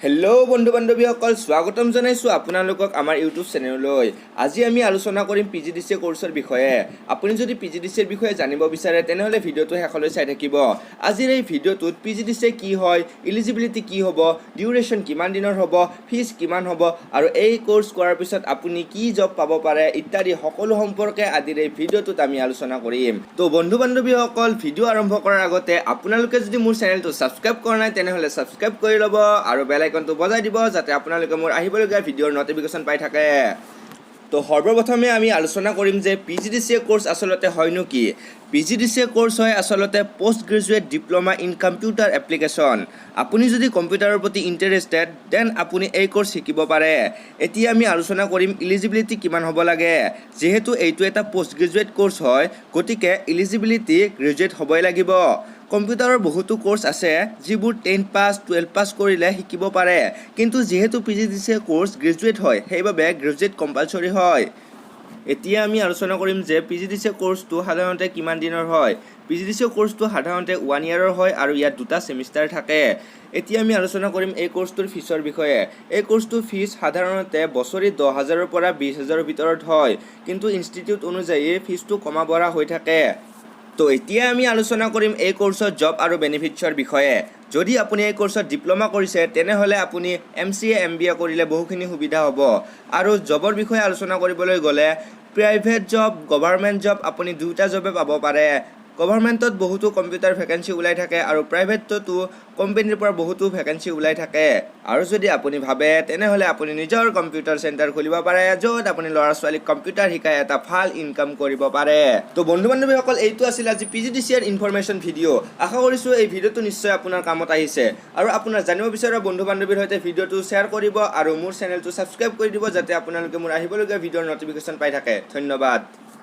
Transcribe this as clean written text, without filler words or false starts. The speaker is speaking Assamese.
হেল্ল' বন্ধু বান্ধৱীসকল, স্বাগতম জনাইছোঁ আপোনালোকক আমাৰ ইউটিউব চেনেললৈ। আজি আমি আলোচনা কৰিম পিজিডিচিএ কোৰ্চৰ বিষয়ে। আপুনি যদি পিজিডিচিএৰ বিষয়ে জানিব বিচাৰে, তেনেহ'লে ভিডিঅ'টো শেষলৈ চাই থাকিব। আজিৰ এই ভিডিঅ'টোত পিজিডিচিএ কি হয়, ইলিজিবিলিটি কি হ'ব, ডিউৰেশ্যন কিমান দিনৰ হ'ব, ফিজ কিমান হ'ব আৰু এই কোৰ্চ কৰাৰ পিছত আপুনি কি জব পাব পাৰে ইত্যাদি সকলো সম্পৰ্কে আজিৰ এই ভিডিঅ'টোত আমি আলোচনা কৰিম। তো বন্ধু বান্ধৱীসকল, ভিডিঅ' আৰম্ভ কৰাৰ আগতে আপোনালোকে যদি মোৰ চেনেলটো ছাবস্ক্ৰাইব কৰা নাই, তেনেহ'লে ছাবস্ক্ৰাইব কৰি ল'ব আৰু বেল আইকনটো বজাই দিব, যাতে আপোনালোকে মোৰ আহিবলগীয়া ভিডিঅ'ৰ ন'টিফিকেশ্যন পাই থাকে। তো সৰ্বপ্ৰথমে আমি আলোচনা কৰিম যে পিজিডিচিএ কোৰ্চ আচলতে হয়নো কি? পিজিডিচিএ কোৰ্চ হয় আচলতে Post Graduate Diploma in Computer Application। আপুনি যদি কম্পিউটাৰৰ প্ৰতি ইণ্টাৰেষ্টেড, then আপুনি এই কোৰ্চ শিকিব পাৰে। এতিয়া আমি আলোচনা কৰিম ইলিজিবিলিটি কিমান হ'ব লাগে। যিহেতু এইটো এটা পষ্ট গ্ৰেজুৱেট কোৰ্চ হয়, গতিকে ইলিজিবিলিটি গ্ৰেজুৱেট হ'বই লাগিব। কম্পিউটাৰৰ বহুতো কোৰ্চ আছে, যিবোৰ 10 পাছ, 12 পাছ কৰিলে শিকিব পাৰে। কিন্তু যিহেতু পিজিডিচিএ কোৰ্চ গ্ৰেজুৱেট হয়, সেইবাবে গ্ৰেজুৱেট কম্পালচৰি হয়। এতিয়া আমি আলোচনা কৰিম যে পিজিডিচিএ কোৰ্চটো সাধাৰণতে কিমান দিনৰ হয়। পিজিডিচিএ কোৰ্চটো সাধাৰণতে ওৱান ইয়েৰৰ হয় আৰু ইয়াত দুটা ছেমিষ্টাৰ থাকে। এতিয়া আমি আলোচনা কৰিম এই কোৰ্চটোৰ ফিজৰ বিষয়ে। এই কোৰ্চটোৰ ফিজ সাধাৰণতে বছৰি 10,000ৰ পৰা 20,000ৰ ভিতৰত হয়, কিন্তু ইনষ্টিটিউট অনুযায়ী ফিজটো কমা বঢ়া হৈ থাকে। তো এতিয়া আমি আলোচনা কৰিম এই কোৰ্চৰ জব আৰু বেনিফিটছৰ বিষয়ে। যদি আপুনি এই কোৰ্চত ডিপ্ল'মা কৰিছে, তেনেহ'লে আপুনি এমচিএ, এমবিএ কৰিলে বহুখিনি সুবিধা হ'ব। আৰু জবৰ বিষয়ে আলোচনা কৰিবলৈ গ'লে প্ৰাইভেট জব, গভাৰ্মেণ্ট জব, আপুনি দুয়োটা জবে পাব পাৰে। গভাৰ্মেণ্টত বহুতো কম্পিউটাৰ ভেকেঞ্চি ওলাই থাকে আৰু প্ৰাইভেটতো কোম্পেনীৰ পৰা বহুতো ভেকেঞ্চি ওলাই থাকে। আৰু যদি আপুনি ভাবে, তেনেহ'লে আপুনি নিজৰ কম্পিউটাৰ চেণ্টাৰ খুলিব পাৰে, য'ত আপুনি ল'ৰা ছোৱালীক কম্পিউটাৰ শিকাই এটা ভাল ইনকাম কৰিব পাৰে। তো বন্ধু বান্ধৱীসকল, এইটো আছিল আজি পিজিডিচিএৰ ইনফৰমেশ্যন ভিডিঅ'। আশা কৰিছোঁ এই ভিডিঅ'টো নিশ্চয় আপোনাৰ কামত আহিছে আৰু আপোনাৰ জানিব বিচৰা বন্ধু বান্ধৱীৰ সৈতে ভিডিঅ'টো শ্বেয়াৰ কৰিব আৰু মোৰ চেনেলটো ছাবস্ক্ৰাইব কৰি দিব, যাতে আপোনালোকে মোৰ আহিবলগীয়া ভিডিঅ'ৰ ন'টিফিকেশ্যন পাই থাকে। ধন্যবাদ।